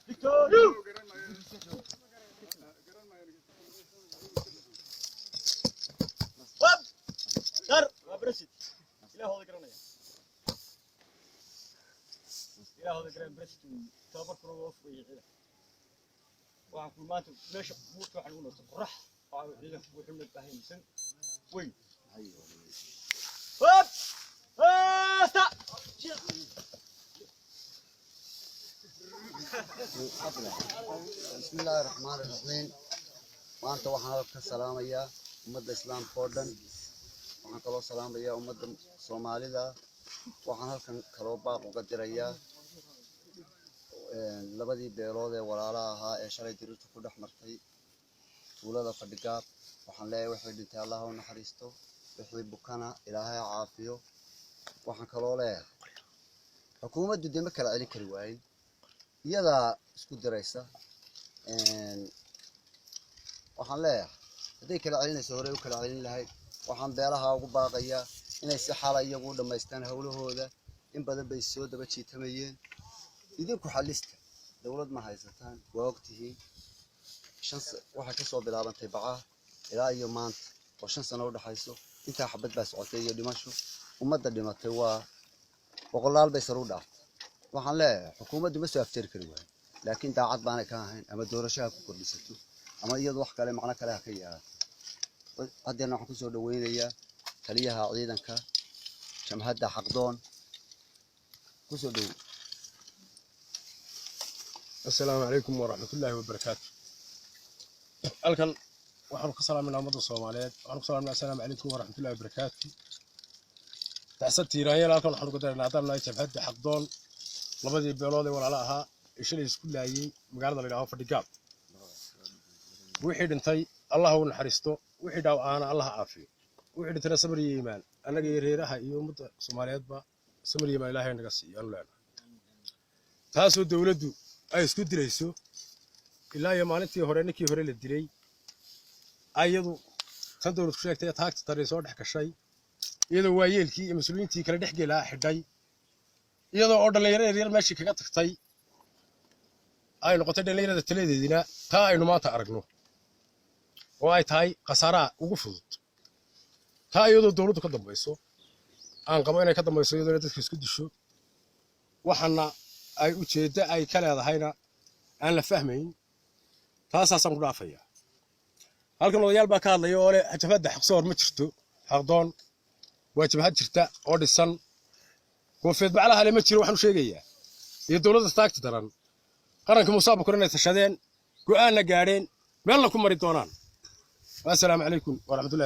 Victory! Wab! Dar! Waa Brexit. Ilaahooda garanaya. Ilaahooda garanaya Brexit weeye. Tababarkuna waa furayay ciidanka. Waxaan ku maanta meesha buurta waxaan ugu noqotay qorrax. Waxaa ciidanku wuxuu na baahaysan weyn. Wab! Hasta! Bismi illaahi raxmaani raxiim. Maanta waxaan halka ka salaamayaa ummadda islaamka oo dhan. Waxaan kaloo salaamayaa ummadda Soomaalida. Waxaan halkan kaloo baaq uga dirayaa labadii beelood ee walaalaha ahaa ee shalay dirirtu ku dhex martay tuulada Fadhigaab. Waxaan leeyahay wixii dhintay Allah ha u naxariisto, wixii bukana Ilaahay ha caafiyo. Waxaan kaloo leeyahay xukuumaddu dee ma kala celin kari waayin, iyadaa isku diraysa. Waxaan leeyahay hadday kala celinayso horey u kala celin lahayd. Waxaan beelaha ugu baaqayaa inay si xala iyagu u dhammaystaan howlahooda. In badan bay soo daba jiitamayeen. Idinku xallista, dowlad ma haysataan, waa ogtihiin. Waxay kasoo bilaabantay Bacaha ilaa iyo maanta oo 5 sano u dhexayso. Intaa xabad baa socotay iyo dhimasho. Ummadda dhimatay waa boqolaal bay sar u dhaaftay. Waxaan leeyahay xukuumaddu ma soo afjari kari waayo, laakiin daacad baanay ka ahayn. Ama doorasho ha ku kordhisato ama iyadu wax kale macno kale ha ka yeelato. Haddeerna waxaan kusoo dhaweynayaa taliyaha ciidanka jamhadda Xaqdoon. Kusoo dhowow. Asalaamu calaykum waraxmatullaahi wabarakaatu. Halkan waxaanu ka salaaminaa ummadda Soomaaliyeed. Waxaanu ku salaaminaa assalaamu calaykum waraxmatullahi wabarakaatu. Taxsad tiiraanyeel halkan waxaanu ku daraynaa haddaan nahay jabhadda Xaqdoon labadii beelood ee walaala ahaa ee shalay isku laayey magaalada la yidhaaho Fadhigaab. Wixii dhintay Allah u naxariisto, wixii dhaawacaana Allah ha caafiyo. Wixii dhintayna samir iyo iimaan, annaga iyo reeraha iyo ummadda Soomaaliyeedba samir iyo iimaan Ilaahay naga siiyo aanu leenahay. Taasoo dowladdu ay isku dilayso ilaa iyo maalintii hore ninkii hore la dilay, ayadu tan dowlad ku sheegtay taagta tani soo dhex gashay, iyadoo waayeelkii iyo mas-uuliyiintii kale dhex gelaa xidhay, iyadoo oo dhallinyaro yaryar meeshii kaga tagtay ay noqotay dhallinyarada taladeedina taa aynu maanta aragno oo ay tahay khasaaraha ugu fudud. Taa iyadoo dowladdu ka dambayso, aan qabo inay ka dambayso iyadoona dadka isku disho, waxaana ay ujeeddo ay ka leedahayna aan la fahmayn. Taasaasaan ku dhaafayaa. Halkan odayaal baa ka hadlaya oo leh jabhadda Xaqsoor ma jirto. Xaqdoon waa jabhad jirta oo dhisan. Koonfeed baclaha le ma jiro. Waxaan u sheegayaa iyo dowladda taagta daran qaranka Muuse Abukar inay tashadeen, go'aanna gaadheen, meelna ku mari doonaan. Assalaamu calaykum waraxmatullahi.